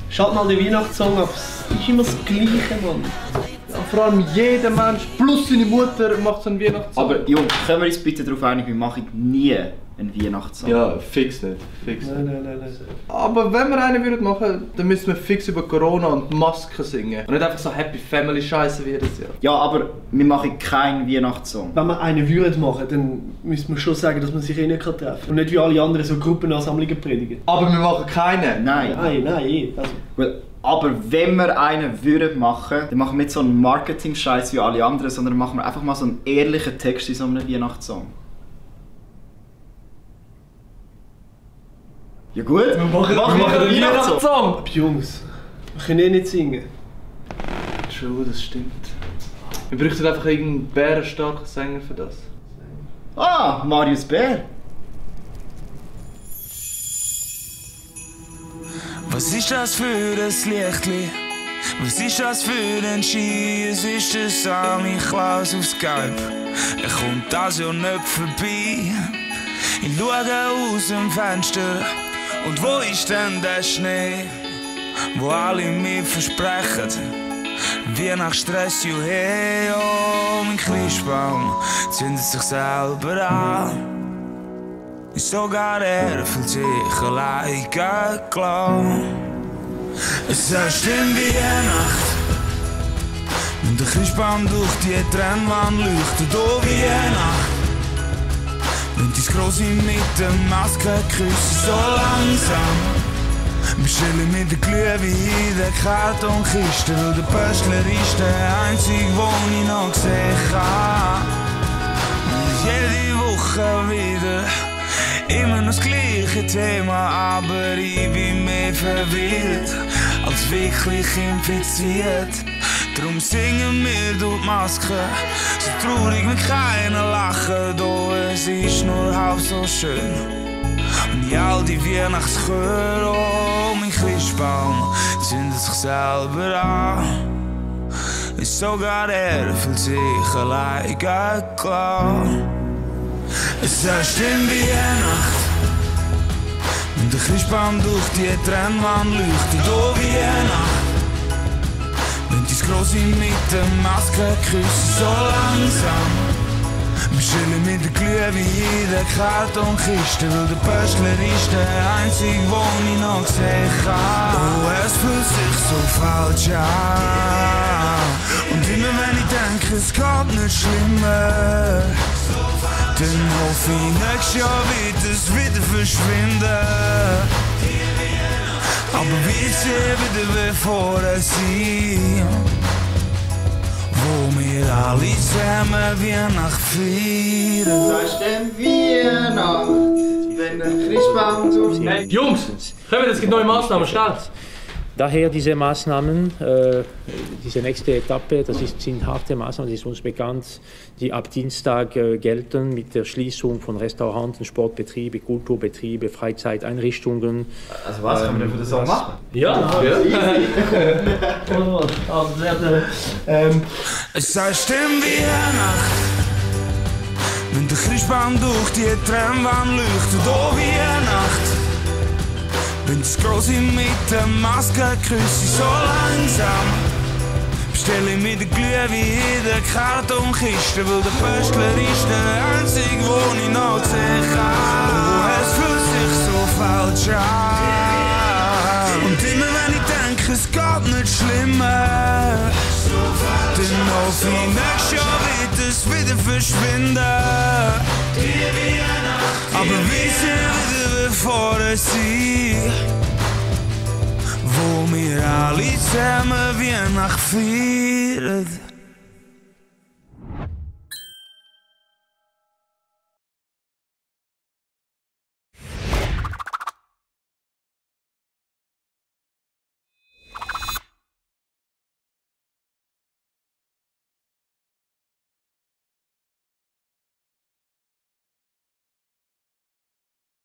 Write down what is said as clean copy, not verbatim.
Schalt mal den Weihnachtssong ab, es ist immer das Gleiche, Mann. Ja, vor allem jeder Mensch, plus seine Mutter, macht so einen Weihnachtssong. Aber Jungs, können wir uns bitte darauf einigen, wir machen nie einen Weihnachtssong. Ja, fix nicht. Fix nicht. Nein. Aber wenn wir einen würden machen, dann müssen wir fix über Corona und Masken singen. Und nicht einfach so Happy Family Scheiße wie jedes Jahr. Ja, aber wir machen keinen Weihnachtssong. Wenn wir einen würden machen, dann müssen wir schon sagen, dass man sich eh nicht treffen kann. Und nicht wie alle anderen so Gruppenansammlungen predigen. Aber wir machen keinen. Nein. Nein. Also. Well, aber wenn wir einen würden machen, dann machen wir nicht so einen Marketing-Scheiß wie alle anderen, sondern machen wir einfach mal so einen ehrlichen Text in so einem Weihnachtssong. Ja gut, wir machen einen Weihnachtssong. Aber Jungs, wir können eh nicht singen. True, das stimmt. Wir bräuchten einfach irgendeinen bärenstarken Sänger für das. Ah, Marius Bär. Was ist das für ein Lichtli? Was ist das für ein Ski? Es ist der Sammy Klaus auf Skype. Er kommt das Jahr nicht vorbei. Ich schaue aus dem Fenster. Und wo ist denn der Schnee? Wo alle mir versprechen. Weihnachtsstress, juhe, oh, mein Christbaum zündet sich selber an. Sogar er fühlt sich allein klar. Es ist in Weihnacht und der Christbaum durch die Trennwand leuchtet. Oh, Weihnacht, und die Grosse mit der Maske küssen so langsam. Wir chillen mit der Glühwein in der Kartonkiste, weil der Pöstler ist der einzige, den ich noch sehen kann. Und jede Woche wieder immer noch das gleiche Thema, aber ich bin mehr verwirrt als wirklich infiziert. Darum singen wir durch die Maske, so traurig wie keiner lachen, doch es ist nur halb so schön. Und all die Weihnachtschöre, oh, mein Christbaum zündet sich selber an. Sogar er fühlt sich allein klar. Es ist in Weihnacht und der Christbaum durch die Trennwand leuchtet. Oh, Weihnacht, wenn die Grosse mit der Maske küssen so langsam. Wir chillen mit der Glühwein in der Kartonkiste, weil der Pöstler ist der einzige, den ich noch sehen kann. Oh, es fühlt sich so falsch an. Und immer wenn ich denke, es geht nicht schlimmer, dann hoffe ich, nächstes Jahr wird es wieder verschwinden. Aber wir sehen wieder, bevor es ist, wo wir alle zusammen Weihnacht feiern. Das ist dann Weihnacht, wenn der Christbaum so... Hey, Jungs, es gibt neue Maßnahmen, schnell! Daher diese Maßnahmen, diese nächste Etappe, sind harte Maßnahmen, das ist uns bekannt, die ab Dienstag gelten mit der Schließung von Restauranten, Sportbetriebe, Kulturbetriebe, Freizeiteinrichtungen. Also was kann man denn für das auch machen? Ja. Es heißt in Weihnacht, wenn der Christbaum durch die Trennwand leuchtet. Oh, Weihnacht, wenn das Grosse mit der Maske küsse so langsam. Bestelle ich mit der Glühwein in der Kartonkiste, weil der Pöstler ist der einzige, den ich noch sehen kann. Oh, es fühlt sich so falsch an. Und immer wenn ich denke, es geht nicht schlimmer, dann hoffe ich, nächstes Jahr wird es wieder verschwinden. Aber wir sind wieder, bevor es ist, wo wir alle zusammen Weihnacht feiern.